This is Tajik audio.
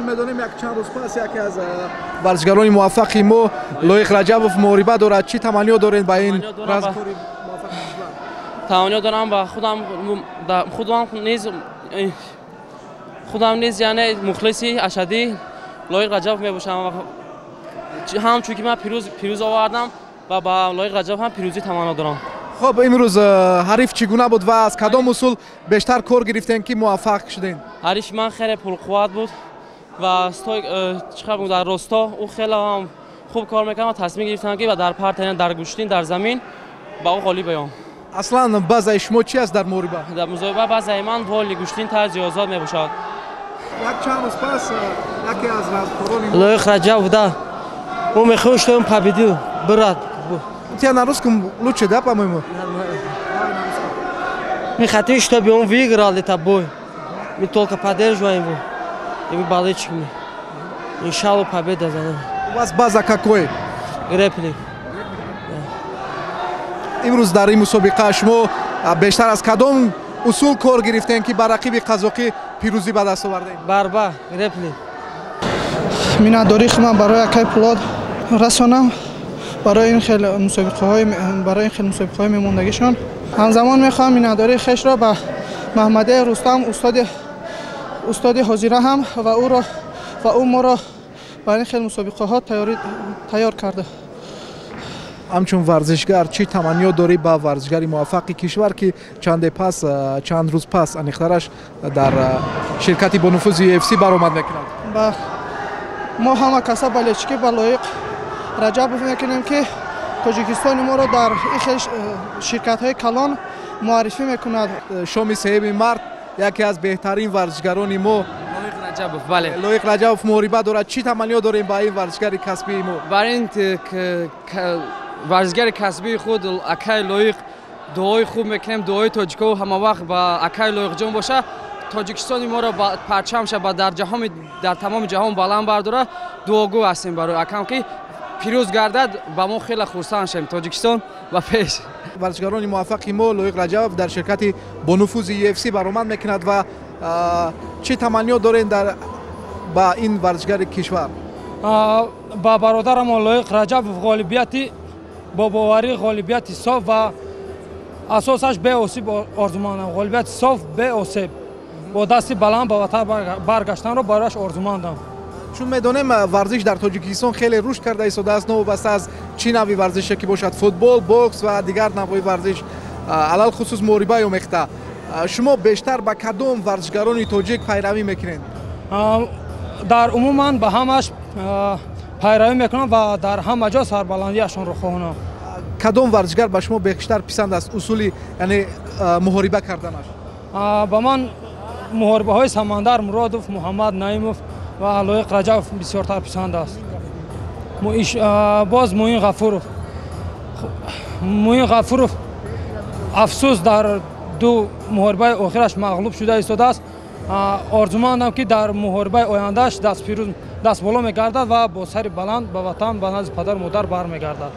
Чун медонем, як чанд рӯз пас яке аз варзишгарони муваффақи мо Лоиқ Раҷабов муҳориба дорад. Чӣ таманниё доред ба ин размкори муваффақи кишвар? Таманниё дорам ба худам, худам низ, яъне мухлиси ашаддии Лоиқ Раҷабов мебошам. Ҳам чунки ман пирӯз овардам ва ба Лоиқ Раҷабов ҳам пирӯзӣ таманно дорам. Хуб, имрӯз ҳариф чӣ гуна буд ва аз кадом усул бештар кор гирифтем, ки муваффақ шудем? Ҳарифи ман хеле пурқувват буд ва чӣ дар росто ӯ хеле ҳам хуб кор мекард ва тасмим гирифтам, ки дар партер, дар гӯштин, дар замин ба ӯ ғолиб биём. Аслан базаи шумо чи аст дар муҳориба? Дар мусобиқа базаи ман воли гӯштин, тарзи озод мебошад. Як чанд рӯз пас яке аз размкорони Лоиқ Раҷабов, да. Мы мехоҳем, что он победил, брат. У тебя на русском лучше, да, по-моему? Мы хотим, чтобы он выиграл этот бой. Мы только поддерживаем его. И мы болельщики. Иншаллах, победа за нами. У вас база какой? Грэпплинг. Имрӯз дар ин мусобиқа шумо бештар аз кадом усул кор гирифтем, ки ба рақиби қазоқӣ пирӯзӣ ба даст овардем? Борьба, грэпплинг. Миннатдории худам барои акай Пулод расонам барои ин хел мусобиқаҳои мемондагишон. Ҳамзамон мехоҳам миннатдории хешро ба Маҳмадияи Рустам, устоди ҳозира ҳам ва ӯро ва ӯ моро ба ин хел мусобиқаҳо тайёр карда. Ҳамчун варзишгар чӣ таманниё дорӣ ба варзишгари муваффақи кишвар, ки чанде пас, чанд рӯз пас аниқтараш, дар ширкати бонуфузи UFC баромад мекунад? Ба мо ҳама каса болельщики ба Лоиқ Раҷабов мекунем, ки Тоҷикистони моро дар ин хел ширкатҳои калон муаррифӣ мекунад. Шоми 3 март яке аз беҳтарин варзишгарони мо Лоиқ Раҷабов, бале. Лоиқ Раҷабов муҳориба дорад. Чӣ таманниё дорем ба ин варзишгари касбии мо? Бар ин варзишгари касбии худ, акай Лоиқ, дуои хуб мекунем. Дуои тоҷико ҳама вақт ба акай Лоиқҷон боша. Тоҷикистони моро парчамша ба дар ҷаҳони, дар тамоми ҷаҳон баланд бардора. Дуогӯ ҳастем барои акам, ки пирӯз гардад, ба мо хеле хурсанд шем. Тоҷикистон ба пеш! Варзишгарони муваффақи мо Лоиқ Раҷабов дар ширкати бонуфузи UFC баромад мекунад ва чӣ таманниё дорем дар ба ин варзишгари кишвар? Ба бародарамон Лоиқ Раҷабов ғолибияти бо боварӣ, ғолибияти соф ва асосаш беосиб орзумандам. Ғолибияти соф, беосеб, бо дасти баланд ба ватан баргаштанро барояш орзумандам. Чун медонем, варзиш дар Тоҷикистон хеле рушд карда истодааст, новобаста аз чӣ навъи варзише ки бошад: футбол, бокс ва дигар навъҳои варзиш, алалхусус муҳорибаи омехта. Шумо бештар ба кадом варзишгарони тоҷик пайравӣ мекунед? Дар умуман ба ҳамаш пайравӣ мекунам ва дар ҳама ҷо сарбаландиашонро хоҳонам. Кадом варзишгар ба шумо бештар писанд аст, усули, яъне муҳориба карданаш? Ба ман муҳорибаҳои Самандар Муродов, Муҳаммад Наимов ва Лоиқ Раҷабов бисёртар писанд аст. Боз Муин Ғафуров. Муин Ғафуров, афсӯс, дар ду муҳорибаи охираш мағлуб шуда истодааст. Орзумандам, ки дар муҳорибаи ояндааш дастпирӯз, дастболо мегардад ва бо сари баланд ба ватан, ба назди падару модар бармегардад.